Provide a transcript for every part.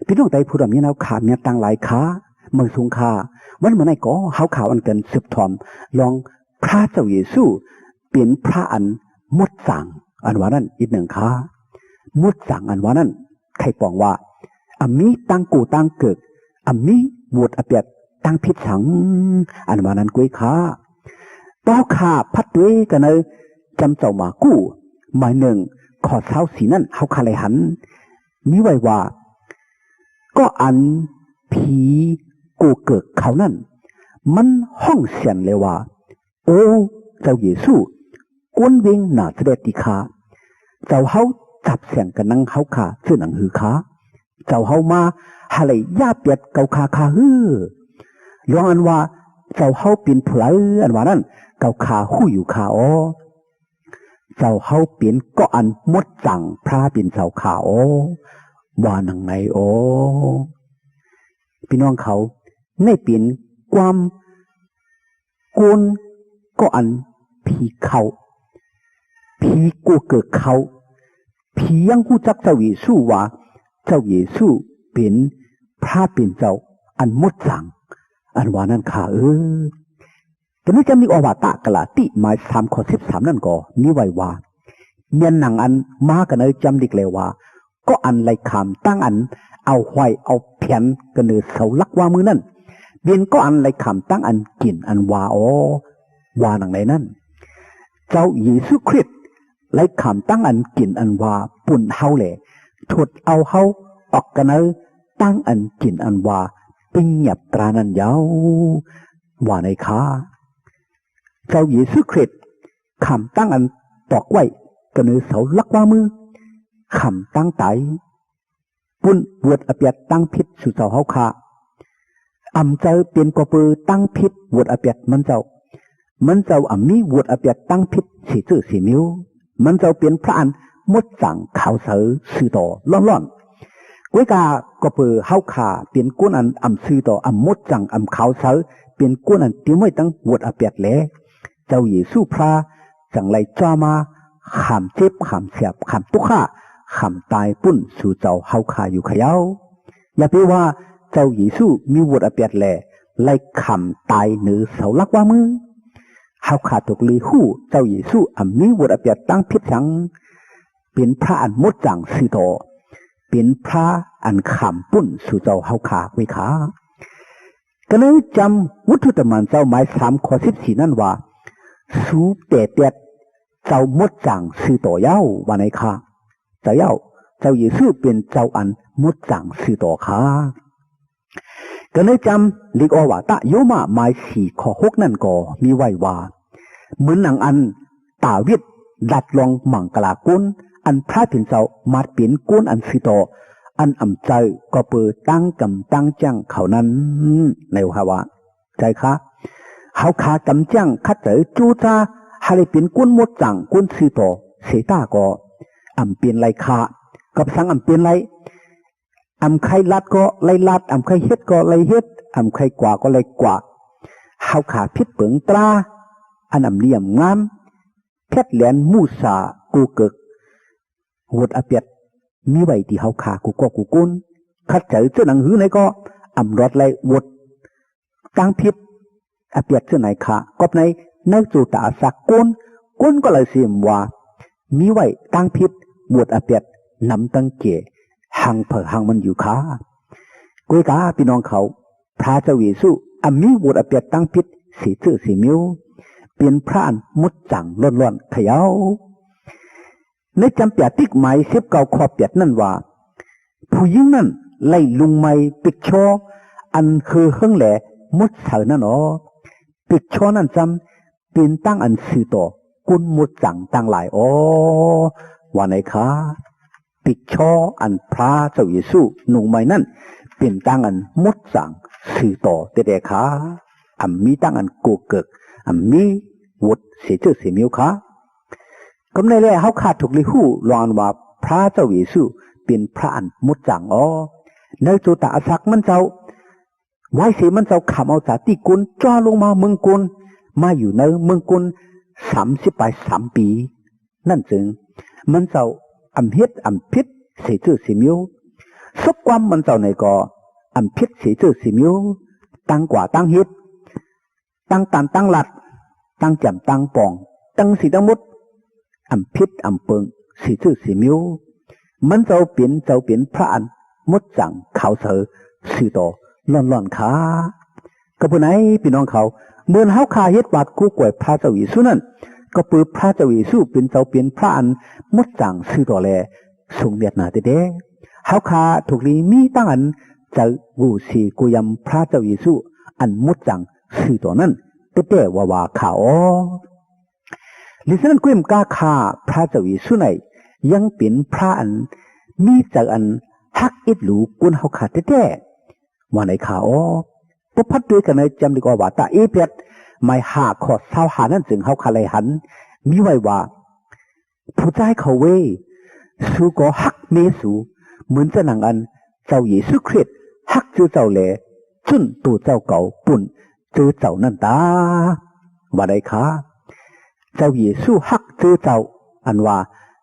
ພີ່ນ້ອງໄຕ້ຜູ້ດຳຍິນເຮົາຂ້າ ແມ່ນຕ່າງຫຼາຍຂ້າ ເມືອງສູງຂ້າ. ວັນມື້ນີ້ກໍເຮົາຂ້າອັນກັນສືບຖອມລອງພະເຈົ້າເຢຊູ ເປັນພະອັນໝົດຈາງ ອັນວ່ານັ້ນອີກໜຶ່ງຂ້າ. ໝົດຈາງອັນວ່ານັ້ນ ໄຂປອງວ່າ ອຳມີຕາງໂກຕາງເກີກ ອຳມີວຽດອາແປດຕາງຜິດສັງ ອັນວ່ານັ້ນກ້ວຍຂ້າ. ຕໍ່ຂ້າພັດດ້ວຍກັນໃນຈຳເຈົ້າມາກູ ໝາຍໜຶ່ງ ຂໍ້ຊາວສີ່ນັ້ນ ເຮົາຂ້າໄດ້ຫັນ ມີໄວ້ວ່າ ກໍອັນຜີໂກເກີກເຂົານັ້ນ ມັນຮ້ອງສຽງແລວ່າ ໂອ ເຈົ້າເຢຊູ ຄົນເມືອງນາຊາເຣດຕີຂ້າ, ເຈົ້າເຮົາຈັບແສງກັນນັງເຮົາຂ້າ ເຊິ່ງໜັງຫືອຂ້າ? ເຈົ້າເຮົາມາຫາໄລ່ຢາບແປດເຈົ້າຂ້າຂ້າຫື? ລວງອັນວ່າເຈົ້າເຮົາເປັນຜູ້ໃດ ອັນວ່ານັ້ນ ເຈົ້າຂ້າຮູ້ຢູ່ຂ້າອໍ. ເຈົ້າເຮົາເປັນກໍອັນໝົດຈາງພະເປັນເຈົ້າຂ້າອໍ ວ່າໜັງໃນອໍ. ພີ່ນ້ອງເຂົາ ໃນເປັນຄວາມ ຄົນກໍອັນຜີເຂົາ ຜີໂກເກີກເຂົາ ຜີຍັງຮູ້ຈັກເຈົ້າເຢຊູວ່າ ເຈົ້າເຢຊູເປັນພະເປັນເຈົ້າອັນໝົດຈາງ ອັນວ່ານັ້ນຂ້າເອີ. ແຕ່ໃນຈຳລິກອອກວ່າຕະກາລາຕິໝາຍສາມ ຂໍ້ສິບສາມນັ້ນກໍມີໄວ້ວ່າ ແມ່ນໜັງອັນມາກັນໃນຈຳລິກແລວ່າ ກໍອັນໄລ່ຂາມຕັ້ງອັນເອົາຫວາຍເອົາແຜນກັນເນີເສົາຫຼັກວາມືນັ້ນ ເປັນກໍອັນໄລ່ຂາມຕັ້ງອັນກິນອັນວາອໍ ວ່າໜັງໃນນັ້ນ. ເຈົ້າເຢຊູຄຣິດໄລ່ຂາມຕັ້ງອັນກິນອັນວາປຸ້ນເຮົາແລ ຖົດເອົາເຮົາອອກກັນເນີຕັ້ງອັນກິນອັນວາ ປິງຫຍັບຕານັ້ນເຍົາ ວ່າໃນຂ້າ. ເຈົ້າເຢຊູຄຣິດ ຂາມຕັ້ງອັນຕອກໄວ້ກັນເນີເສົາຫຼັກວາມື ຂາມຕັ້ງຕາຍ ປຸ້ນວຽດອາແປດຕາງຜິດສູ່ເຈົ້າເຮົາຂ້າ. ອຳເຈົ້າເປັນກໍເປີຕາງຜິດວຽດອາແປດມັນເຈົ້າ. ມັນເຈົ້າອຳມີວຽດອາແປດຕາງຜິດເສເຈີເສມີວ. ມັນເຈົ້າເປັນພະອັນໝົດຈາງຂາວໃສຊື່ຕໍ່ລ້ອນໆ. ກ້ວຍກາກໍເປີເຮົາຂ້າເປັນຄົນອັນອຳຊື່ຕໍ່ ອຳໝົດຈາງ ອຳຂາວໃສ ເປັນຄົນອັນຕຽມໄວ້ຕັ້ງວຽດອາແປດແລ ເຈົ້າເຢຊູພຣະຈັ່ງໄລ່ຈ້າມາ ຂາມເຈັບ ຂາມແສບ ຂາມຕຸກຂະ ຂາມຕາຍປຸ້ນສູ່ເຈົ້າເຮົາຂ້າຢູ່ຂະເຍົາ. ຢ່າໄປວ່າເຈົ້າເຢຊູມີວຽດອາແປດແລ ໄລ່ຂາມຕາຍເນີເສົາຫຼັກວາມື. ເຮົາຂ້າຕົກລີຮູ້ເຈົ້າເຢຊູອຳມີວຽດອາແປດຕາງຜິດສັງ ເປັນພຣະອັນໝົດຈາງຊື່ຕໍ່ ເປັນພຣະອັນຂາມປຸ້ນສູ່ເຈົ້າເຮົາຂ້າໄວ້ຂ້າ. ກະເນີຈຳວຸດທຸຕະມານເຈົ້າໝາຍສາມ ຂໍ້ສິບສີ່ນັ້ນວ່າ ສູແຕ່ແຕ່ເຈົ້າໝົດຈາງຊື່ຕໍ່ເຍົາ ວ່າໃນຂ້າ. ເຈົ້າເຍົາ ເຈົ້າເຢຊູເປັນເຈົ້າອັນໝົດຈາງຊື່ຕໍ່ຂ້າ. ກະເນີຈຳລິກອອກວ່າຕະໂຍມາໝາຍສີ່ ຂໍ້ຫົກນັ້ນກໍມີໄວ້ວ່າ ເໝືອນໜັງອັນ ຕາວິດດັດລອງມັງກະລາກຸນ ອັນພຣະເປັນເຈົ້າມາດເປັນຄົນອັນຊື່ຕໍ່ ອັນອຳໃຈກໍເປີຕາງກຳຕາງແຈ້ງເຂົານັ້ນ ໃນວ່າ ໃຈຂ້າ ເຮົາຂ້າກຳແຈ້ງຄັດໃຈຈູຈາ ຫາໄດ້ເປັນຄົນໝົດຈາງຄົນຊື່ຕໍ່ ເສຍຕາກໍອຳເປັນໄລຂ້າ ກັບສັງອຳເປັນໄລ ອຳໄຄລັດກໍໄລລັດ ອຳໄຄເຮັດກໍໄລເຮັດ ອຳໄຄກວ່າກໍໄລກວ່າ. ເຮົາຂ້າຜິດເປິງຕາ ອັນອຳດີອຳງາມ ແພັດແຫຼນມູສາກູເກີກ ວຽດອາແປດ ມີໄວ້ທີ່ເຮົາຂ້າກູກໍກູກຸນ ຄັດໃຈເຈີໜັງຫືໃນກໍອຳລອດໄລວຽດ ຕາງຜິດ ອາແປດເຈີໃນຂ້າ ກອບໃນ ໃນໂຈຕາອາສັກກົນ ກົນກໍໄລເສມວ່າ ມີໄວ້ຕາງຜິດ ວຽດອາແປດ ນຳຕັ້ງແກ່ ຫັງເຜີຫັງມັນຢູ່ຂ້າ. ກວຍກາພີ່ນ້ອງເຂົາ ພຣະເຈົ້າເຢຊູ ອຳມີວຽດອາແປດຕາງຜິດ ເສເຈີເສມີວ ເປັນພຣະອັນໝົດຈາງລ້ອນໆຂະເຍົາ. ໃນຈຳປຽວຕິກໝາຍສິບເກົ້າ ຂໍ້ແປດນັ້ນວ່າ ຜູ້ຍິງນັ້ນໄລ່ລຸງໄມ້ປິກຊໍ ອັນເຫີເຫິງແລໝົດເສີນັ້ນອອກ. ປິກຊໍນັ້ນຈຳເປັນຕາງອັນຊື່ຕໍ່ ກຸນໝົດຈັງຕ່າງຫຼາຍອອ ວ່າໃນຄາ. ປິກຊໍອັນພຣະເຈົ້າເຢຊູນຸ່ງໃໝ່ນັ້ນ ເປັນຕາງອັນໝົດຈັງຊື່ຕໍ່ແຕ່ໆຄາ ອຳມີຕາງອັນໂກເກີກ ອຳມີວົດເສເຈີເສມີວຄາ. ກຳໃນແລເຮົາຄາຖືກໄດ້ຮູ້ລອງອັນວ່າ ພຣະເຈົ້າເຢຊູເປັນພຣະອັນໝົດຈັງອອ ໃນໂຈຕາອາສັກມັນເຈົ້າ ວາຍເສມັນເຈົ້າຂຳເອົາຈາຕິກຸນ ຈ້ອລົງມາເມືອງກຸນ ມາຢູ່ໃນເມືອງກຸນສາມສິບປາຍສາມປີ ນັ້ນຈຶ່ງ ມັນເຈົ້າອຳເຮັດອຳຜິດເສເຈີເສມີວ ສົບຄວາມມັນເຈົ້າໃນກໍ ອຳຜິດເສເຈີເສມິວ, ຕັ້ງກວ່າຕັ້ງເຮັດ, ຕັ້ງຕານຕັ້ງລັດ, ຕັ້ງຈຳຕັ້ງປອງ, ຕັ້ງສິ່ງທັງໝົດ ອຳຜິດອຳເປິງເສເຈີເສມິວ. ມັນເຈົ້າເປັນເຈົ້າເປັນພຣະອັນໝົດຈາງຂາວໃສຊື່ຕໍ່ລ້ອນໆຄ່າ. ກໍເປັນໃນພີ່ນ້ອງເຂົາ ເມື່ອເຮົາຂ້າເຮັດວາດກູກວຍພຣະເຈົ້າເຢຊູນັ້ນ ກໍເປີດພຣະເຈົ້າເຢຊູເປັນເຈົ້າເປັນພຣະອັນໝົດຈາງຊື່ຕໍ່ແລ ຊົງມຽດໜາແທ້ໆ. ເຮົາຂ້າທຸກລີມີຕັ້ງອັນ ເຈົ້າວູເສກູຢຳພຣະເຈົ້າເຢຊູອັນໝົດຈາງຊື່ຕໍ່ນັ້ນແທ້ໆວ່າໆຄ່າເອາະ. ຫຼືສະນັ້ນ ກວມກາຂ້າພຣະເຈົ້າເຢຊູໃນ ຍັງເປັນພຣະອັນມີໃຈອັນຮັກເອັດດູກວນເຮົາຂ້າແທ້ໆ ວ່າໃນຄ່າເອາະ. ພົບພັດດ້ວຍກັນໃນຈຳລິກອອກວ່າຕາເອເປດ ໝາຍຫ້າ ຂໍ້ຊາວຫ້ານັ້ນ ເຊິ່ງເຮົາຂ້າໄດ້ຫັນມີໄວ້ວ່າ ຜູ້ຊາຍເຂົາເວີຍ, ສູກໍຮັກເມສູ ເໝືອນຈະໜັງອັນເຈົ້າເຢຊູຄຣິດຮັກເຈີເຈົ້າແລ ຈຸ້ນໂຕເຈົ້າເກົາປຸ້ນເຈີເຈົ້ານັ້ນຕາ. ວ່າໄດ້ຄ່າ ເຈົ້າເຢຊູຮັກເຈີເຈົ້າ, ອັນວ່າ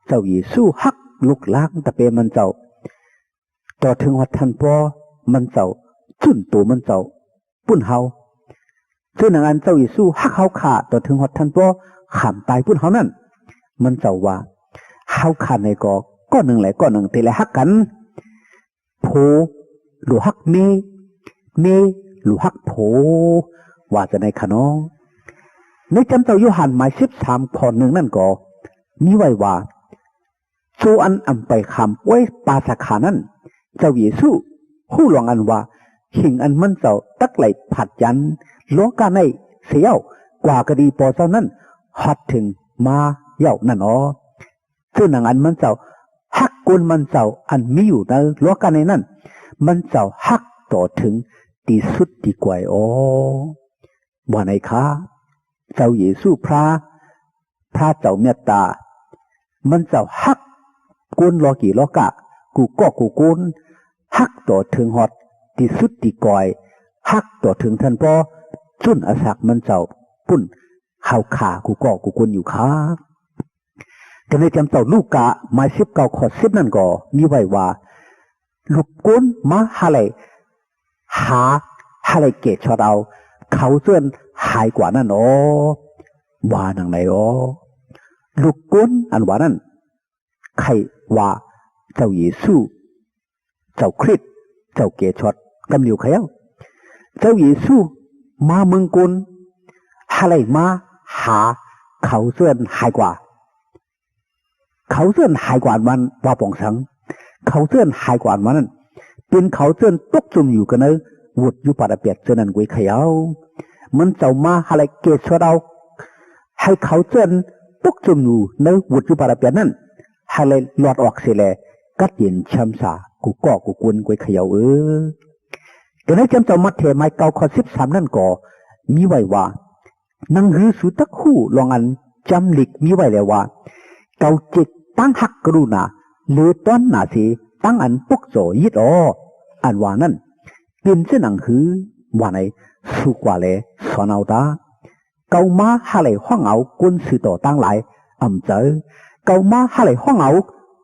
ເຈົ້າເຢຊູຮັກລູກຫຼານຕະເປມັນເຈົ້າ ຕໍ່ເຖິງຮອດທ່ານພໍ່ມັນເຈົ້າ, ຈຸ້ນໂຕມັນເຈົ້າ ປຸ້ນເຮົາ. ເຊິ່ງໜັງອັນເຈົ້າເຢຊູຮັກເຮົາຂ້າຕໍ່ເຖິງຮອດທ່ານພໍ່ ຂ້າມຕາຍປຸ້ນເຮົານັ້ນ, ມັນເຈົ້າວ່າ ເຮົາຂ້າໃນກໍ ກໍໜຶ່ງແລະກໍໜຶ່ງທີ່ແລຮັກກັນ, ໂພຫຼູຮັກເມ, ເມຫຼູຮັກໂພ, ວ່າຈະໃນຂະນ້ອງ. ໃນຈຳເຈົ້າໂຢຮັນໝາຍສິບສາມ ຂໍ້ໜຶ່ງນັ້ນກໍມີໄວ້ວ່າ ໂຈອັນອຳໄປຂ້າມກ້ວຍປາສາຂານັ້ນ, ເຈົ້າເຢຊູຮູ້ລວງອັນວ່າ ເຖິງອັນມັນເຈົ້າຕັກໄຫຼພາດຢັນໂລກາໃນເສຍແລ້ວ, ກວ່າກະດີພໍ່ເຈົ້ານັ້ນຮອດເຖິງມາແລ້ວນັ້ນເອາະ. ເຊິ່ງໜັງອັນມັນເຈົ້າຮັກກົນມັນເຈົ້າອັນມີຢູ່ໃນໂລກາໃນນັ້ນ, ມັນເຈົ້າຮັກຕໍ່ເຖິງທີ່ສຸດດີກວ່າເອາະ. ວ່າໃນຄ່າ ເຈົ້າເຢຊູພຣະ, ພຣະເຈົ້າເມດຕາ, ມັນເຈົ້າຮັກຄົນໂລກີໂລກະ ກູ່ເກາະກູ່ກຸນ, ຮັກຕໍ່ເຖິງຮອດທີ່ສຸດທີ່ກອຍ, ຮັກຕໍ່ເຖິງທ່ານພໍ່, ຈົນອາສັກມັນເຈົ້າປຸ້ນເຮົາຂ້າກູ່ເກາະກູ່ກຸນຢູ່ຄ່າ. ແຕ່ໃນຈຳເຈົ້າລູກາ ໝາຍສິບເກົ້າ ຂໍ້ສິບນັ້ນກໍມີໄວ້ວ່າ ລູກກົນມາຫາໄຫຼຫາ ຫາໄຫຼແກ່ຊອດເອົາ ເຂົາເຈີອັນຫາຍກວ່ານັ້ນເອາະ. ວ່າໜັງໃດເອາະ? ລູກກົນອັນວ່ານັ້ນ ໄຂວ່າເຈົ້າເຢຊູ ເຈົ້າຄຣິດ ເຈົ້າແກ່ຊອດ ກຳຫຼຽວໄຂເອົາ. ເຈົ້າເຢຊູມາເມືອງກົນ ຫາໄຫຼມາຫາເຂົາເຈີອັນຫາຍກວ່າ. ເຂົາເຈີອັນຫາຍກວ່າອັນວ່ານັ້ນ ວ່າປອງສັງ? ເຂົາເຈີອັນຫາຍກວ່າອັນວ່ານັ້ນ ເປັນເຂົາເຈີອັນຕົກຈົມຢູ່ກັນໃນວົດຢູ່ປາດອາແປດເທື່ອນັ້ນກ້ວຍໄຂເອົາ. ມັນເຈົ້າມາຫາໄຫຼແກ່ຊອດເອົາ ໃຫ້ເຂົາເຈີອັນຕົກຈົມຢູ່ໃນວົດຢູ່ປາດອາແປດນັ້ນ ໃຫ້ໄຫຼລອດອອກເສຍແລ ກັດເຢັນແຊ່ມຊາ ກູ່ເກາະກູ່ກຸນກ້ວຍໄຂເອົາເອີ. ແຕ່ໃນຈຳເຈົ້າມັດແທ ໝາຍເກົ້າ ຂໍ້ສິບສາມນັ້ນກໍມີໄວ້ວ່າ ໜັງຫືສູຕັກຮູ້ລອງອັນຈຳລິກມີໄວ້ແລ້ວວ່າ ເຂົາເຈັກຕັ້ງຮັກກະລຸນາ ເຫຼືອຕ້ອນໜ້າເສ ຕັ້ງອັນປົກຈໍຍິດອອ ອັນວ່ານັ້ນ ເປັນເຊັ່ນໜັງຫື ວ່າໃນ ສູກວ່າແລ ສອນເອົາຕາ. ເຂົາມາຫາໄຫຼຫ້ອງເອົາ ຄົນຊື່ຕໍ່ຕ່າງຫຼາຍອຳໃຈ, ເຂົາມາຫາໄຫຼຫ້ອງເອົາ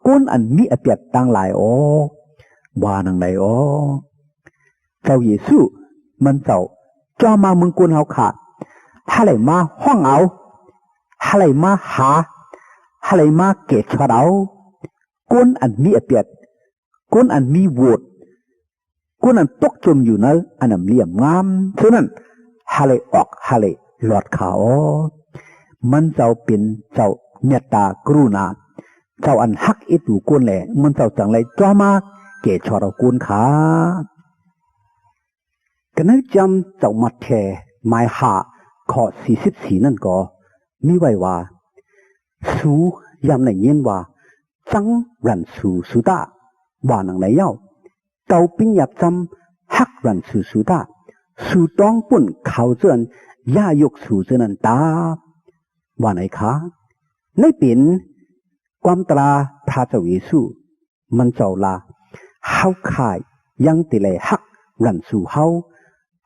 ຄົນອັນມີອາປຽດຕ່າງຫຼາຍອອ ວ່າໜັງໃດອອ. ເຈົ້າເຢຊູ ມັນເຈົ້າຈ້ອມາເມືອງກົນເຮົາຂ້າ ຫາໄຫຼມາຫ້ອງເອົາ ຫາໄຫຼມາຫາ ຫາໄຫຼມາແກ່ຊອດເອົາ ຄົນອັນມີອາປຽດ ຄົນອັນມີໂຫວດ ຄົນອັນຕົກຈົມຢູ່ໃນອັນອຳລຽມງາມເທົ່ານັ້ນ ຫາໄຫຼອອກ ຫາໄຫຼລອດຂ້າອອ. ມັນເຈົ້າເປັນເຈົ້າເມດຕາກະລຸນາ ເຈົ້າອັນຮັກເອັດດູຄົນແລ ມັນເຈົ້າຈັ່ງໄຫຼຈ້ອມາແກ່ຊອດເອົາຄົນຂ້າ. ກະໃນຈຳເຈົ້າມັດແທ ໝາຍຫ້າ ຂໍ້ສີ່ສິບສີ່ນັ້ນກໍມີໄວ້ວ່າ ສູຢ່າມໄດ້ຍິນວ່າ ຈັງຣັນສູສູຕາ ວ່າໜັງໃດເຍົາ. ເຂົາປິນຫຍັບຈຳຮັກຣັນສູສູຕາ ສູຕ້ອງປຸ້ນເຂົາເຈີອັນຢ່າຍົກສູເຈີນັ້ນຕາ ວ່າໃນຄ່າ. ໃນເປັນຄວາມຕາພຣະເຈົ້າເຢຊູ ມັນເຈົ້າລາ ເຮົາຂ້າຍັງຕິໄລຮັກຣັນສູເຮົາ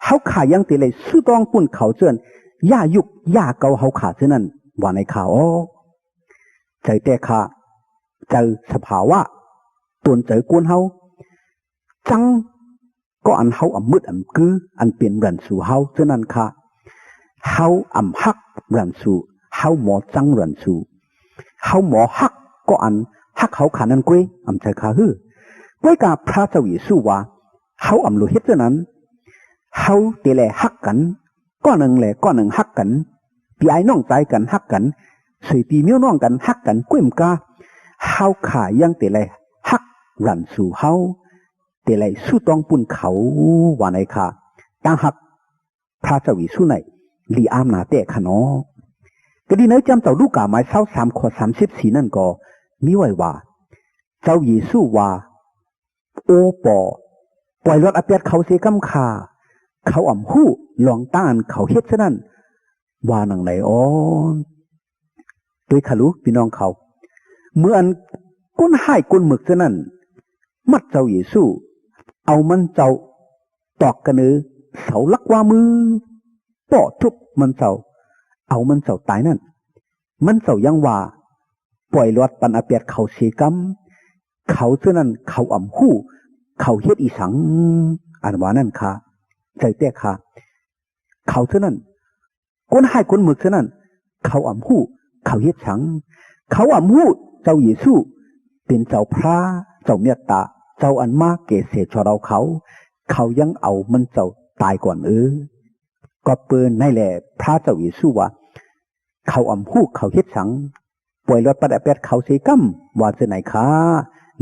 ເຮົາຂ້າຍັງຕິໄລສູຕ້ອງປຸ້ນເຂົາເຈີອັນຢ່າຍຸກຢ່າເກົາເຮົາຂ້າເທື່ອນັ້ນ ວ່າໃນຄ່າອອ. ໃຈແຕ່ຂ້າ ໃຈສະພາວະ ຕົນໃຈກົນເຮົາ ຈັ່ງ ກໍອັນເຮົາອຳມືດອຳກື ອັນເປັນເຮືອນຊູເຮົາເທົ່ານັ້ນຄະ. ເຮົາອຳຮັກເຮືອນຊູ, ເຮົາບໍ່ຈັ່ງເຮືອນຊູ, ເຮົາບໍ່ຮັກກໍອັນຮັກເຮົາຂະນັ້ນເກວຍ ອຳໃຈຄະຮື. ເກວຍກະພຣະເຈົ້າເຢຊູວ່າ ເຮົາອຳລູກເຮັດເທົ່ານັ້ນ, ເຮົາເຕແລຮັກກັນ ກໍໜຶ່ງແລກໍໜຶ່ງຮັກກັນ, ພີ່ອ້າຍນ້ອງໃຈກັນຮັກກັນ, ເສຍພີ່ມ້ຽວນ້ອງກັນຮັກກັນ ກວມກາ ເຮົາຂະຍັງເຕແລຮັກເຮືອນຊູເຮົາ ເຕແລສູ້ຕ້ອງປຸ້ນເຂົາ ວ່າໃນຄະ. ຕາງຮັກພຣະເຈົ້າເຢຊູໃນ ລີອາມນາແຕຄະເນາະ. ກະດີໃນຈຳເຈົ້າລູກາໝາຍຊາວສາມ ຂໍ້ສາມສິບສີ່ນັ້ນກໍມີໄວ້ວ່າ ເຈົ້າເຢຊູວ່າ ໂອປໍ ປ່ອຍລອດອາແປດເຂົາເສກຳຄະ, ເຂົາອຳຮູ້ລອງຕາງອັນເຂົາເຮັດເທົ່ານັ້ນ ວ່າໜັງໃດອໍ? ໂດຍຄະລູກພີ່ນ້ອງເຂົາ ເມື່ອອັນຄົນຮ້າຍຄົນເໝິກເທົ່ານັ້ນ ມັດເຈົ້າເຢຊູ ເອົາມັນເຈົ້າຕອກກະເນີເສົາຫຼັກຂວາມື ເປາະທຸບມັນເຈົ້າ ເອົາມັນເຈົ້າຕາຍນັ້ນ ມັນເຈົ້າຍັງວ່າ ປ່ອຍລອດປັນອາແປດເຂົາເສກຳ, ເຂົາເທົ່ານັ້ນເຂົາອຳຮູ້ເຂົາເຮັດອີ່ສັງ ອັນວ່ານັ້ນຄະ. ໃຈແຕ່ຄະ ເຂົາເທົ່ານັ້ນ ຄົນຮ້າຍຄົນເໝິກເທົ່ານັ້ນ ເຂົາອຳຮູ້ເຂົາເຮັດສັງ. ເຂົາອຳຮູ້ເຈົ້າເຢຊູເປັນເຈົ້າພຣະ ເຈົ້າເມດຕາ ເຈົ້າອັນມາແກ່ເສດຊົດເອົາເຂົາ, ເຂົາຍັງເອົາມັນເຈົ້າຕາຍກ່ອນເອີ. ກໍເປີໃນແລ ພຣະເຈົ້າເຢຊູວ່າ ເຂົາອຳຮູ້ເຂົາເຮັດສັງ ປ່ອຍລອດປັດອາແປດເຂົາເສກຳ ວ່າເຊັ່ນໃດຄະ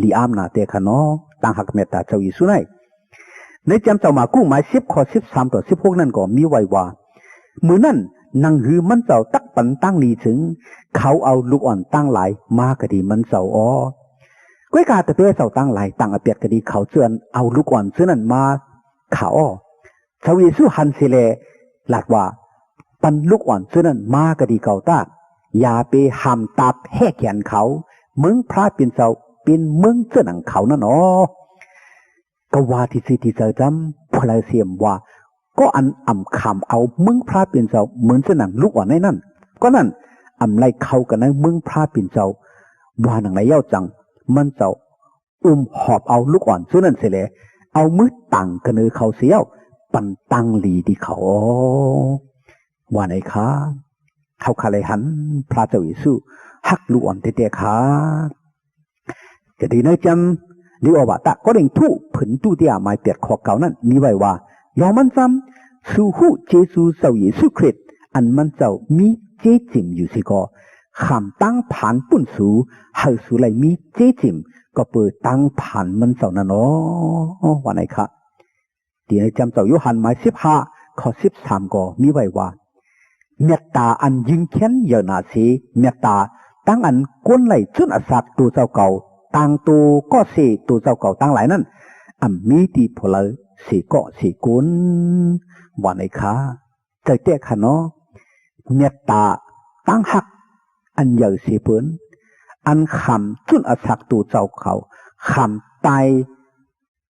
ລີອາມນາແຕຄະເນາະ. ຕາງຮັກເມດຕາເຈົ້າເຢຊູໃນ ໃນຈຳເຈົ້າມາກຸໝາຍສິບ ຂໍ້ສິບສາມຕໍ່ສິບຫົກນັ້ນກໍມີໄວ້ວ່າ ມື້ນັ້ນໜັງຫືມັນເຈົ້າຕັກປັນຕາງດີເຖິງ ເຂົາເອົາລູກອ່ອນຕາງຫຼາຍມາກະດີມັນເຈົ້າອໍ. ກວຍກາຕະເປເຈົ້າຕາງຫຼາຍ ຕາງອາແປດກະດີເຂົາເຈື່ອນເອົາລູກອ່ອນເທື່ອນັ້ນມາຂາອໍ. ເຈົ້າເຢຊູຫັນເສແລ ລາດວ່າ ປັນລູກອ່ອນເທື່ອນັ້ນມາກະດີເຂົາຕາກ ຢ່າໄປຫ້າມຕາບແຮ່ແຂນເຂົາ ເມືອງພຣະເປັນເຈົ້າເປັນເມືອງເທື່ອໜັງເຂົານັ້ນອໍ. ກະວ່າທີ່ຊື່ທີ່ເຈີຈຳ ພວກລາວເສມວ່າ ກໍອັນອຳຂາມເອົາເມືອງພຣະເປັນເຈົ້າເໝືອນເຊັ່ນໜັງລູກອ່ອນໃນນັ້ນ ກໍນັ້ນອຳໄລ່ເຂົ້າກັນໃນເມືອງພຣະເປັນເຈົ້າ ວ່າໜັງໃດເຍົາຈັ່ງ ມັນເຈົ້າ ອຸ້ມຫອບເອົາລູກອ່ອນເທື່ອນັ້ນເສແລ ເອົາມືຕາງກະເນີເຂົາເສຍ ປັນຕາງລີດີເຂົາ ວ່າໃນຄະ. ເຮົາຄະໄດ້ຫັນພຣະເຈົ້າເຢຊູຮັກລູກອ່ອນແທ້ໆຄະ. ກະດີໃນຈຳ ລິອອວາຕະ ກໍເລັ່ງທຸ ເພິນຕຸຕິອາ ໝາຍແປດ ຂໍ້ເກົ້ານັ້ນມີໄວ້ວ່າ ລອງມັນຊຳ ສູ່ຮູ້ເຈຊູເຈົ້າເຢຊູຄຣິດ ອັນມັນເຈົ້າມີເຈຈິມຢູ່ຊິກໍ ຂ້າມຕາງຜ່ານປຸ້ນສູ ໃຫ້ສູໄດ້ມີເຈຈິມ ກໍເປີຕາງຜ່ານມັນເຈົ້ານັ້ນເນາະ ວ່າໃນຄະ. ທີ່ໃນຈຳເຈົ້າໂຢຮັນໝາຍສິບຫ້າ ຂໍ້ສິບສາມກໍມີໄວ້ວ່າ ເມດຕາອັນຍືງແຂນເຢີໜາເສ ເມດຕາຕາງອັນກົນໄຫຼຈຸນອາສັກໂຕເຈົ້າເກົ່າ ຕ່າງໂຕກໍເສໂຕເຈົ້າເກົ່າທັງຫຼາຍນັ້ນ ອຳມີທີ່ພວກລາວເສເກາະເສກົນ ວ່າໃນຄະ. ໃຈແຕກຂະເນາະ ເມດຕາຕັ້ງຮັກອັນໃຫຍ່ເສເປີນ ອັນຂາມຈຸນອາສັກໂຕເຈົ້າເຂົາ ຂາມຕາຍ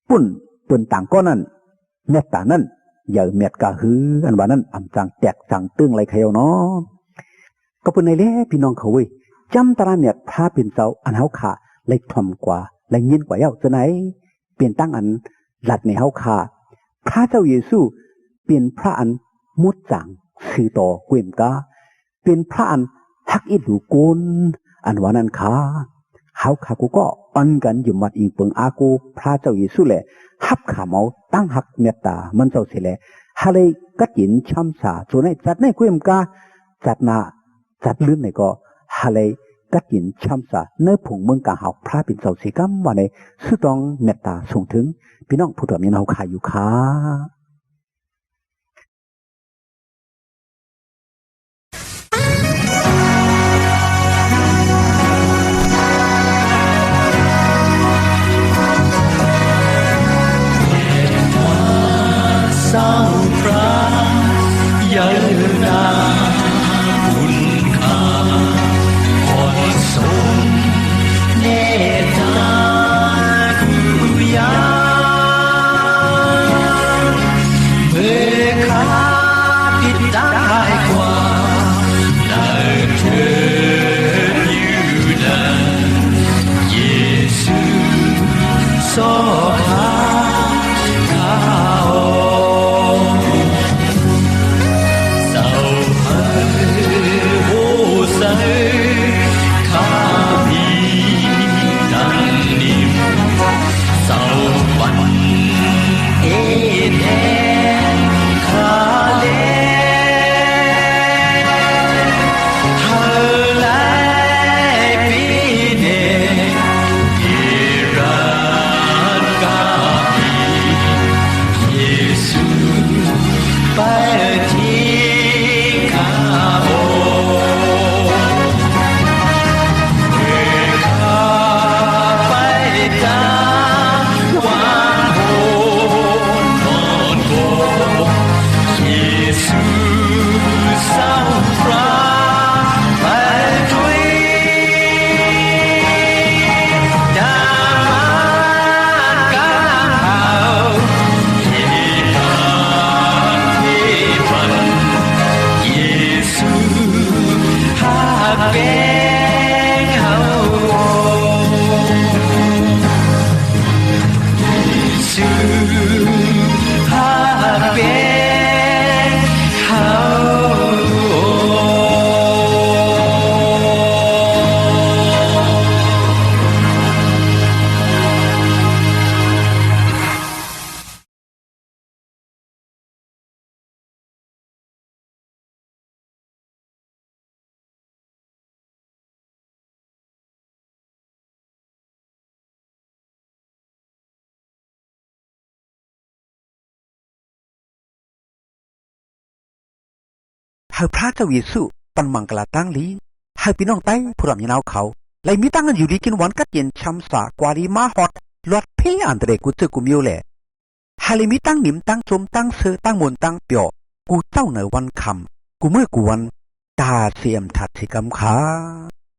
ປຸ້ນເປີນຕ່າງກໍນັ້ນ ເມດຕານັ້ນໃຫຍ່ແມັດກະຮື ອັນວ່ານັ້ນອຳຈັ່ງແຕກຈັ່ງຕຶງໄລຂະເຍົາເນາະ. ກໍເປັນໃນແລພີ່ນ້ອງເຂົາເວີຍ ຈຳຕາລາແມັດພຣະເປັນເຈົ້າ ອັນເຮົາຂ້າໄລທ່ອມກວ່າ ໄລຍິນກວ່າເຍົາຈະໄນ ເປັນຕັ້ງອັນລັດໃນເຮົາຂ້າ ພຣະເຈົ້າເຢຊູເປັນພຣະອັນໝົດຈາງຊື່ຕໍ່ເກວມກາ ເປັນພຣະອັນຮັກອີ່ຫຼູໂກນ ອັນວ່ານັ້ນຄະ. ເຮົາຂ້າກູກໍອັນກັນຢືມວັດອີງເປິງອາກູພຣະເຈົ້າເຢຊູ ແລະ ຮັບຂາມເອົາຕັ້ງຮັກເມດຕາມັນເຈົ້າເສແລ ຫາໄລກັດເຢັນຊຳສາໂຈໃນຈັດໃນເກວມກາ ຈັດໜ້າ ຈັດລື່ນໃນກໍຫາໄລກັດເຢັນຊຳສາໃນຜົງເມືອງກາເຮົາພຣະເປັນເຈົ້າເສກຳ ວ່າໃນ ຊື່ຕ້ອງເມດຕາສົ່ງເຖິງພີ່ນ້ອງຜູ້ດອມຍິນເຮົາຂ້າຢູ່ຄະ. ໃຫ້ພຣະເຈົ້າເຢຊູ ປັນມັງກະລາຕາງລີ ໃຫ້ພີ່ນ້ອງໄຕ້ຜູ້ດຳຍານາວເຂົາ ໄດ້ມີຕາງຢູ່ດີກິນຫວານ ກັດເຢັນຊຳສາ ກວ່າດີມາຮອດ ລອດເພອັນຕະເຣ ກູເຈີກູມີວແລ ໃຫ້ໄດ້ມີຕາງໜິມ ຕາງຊົມ ຕາງເຊີ ຕາງມ່ວນ ຕາງປຽວ ກູເຈົ້າໃນວັນຄ່ຳ ກູມື້ກູວັນ ຕາເສມທັດເສກຳຄ່າ.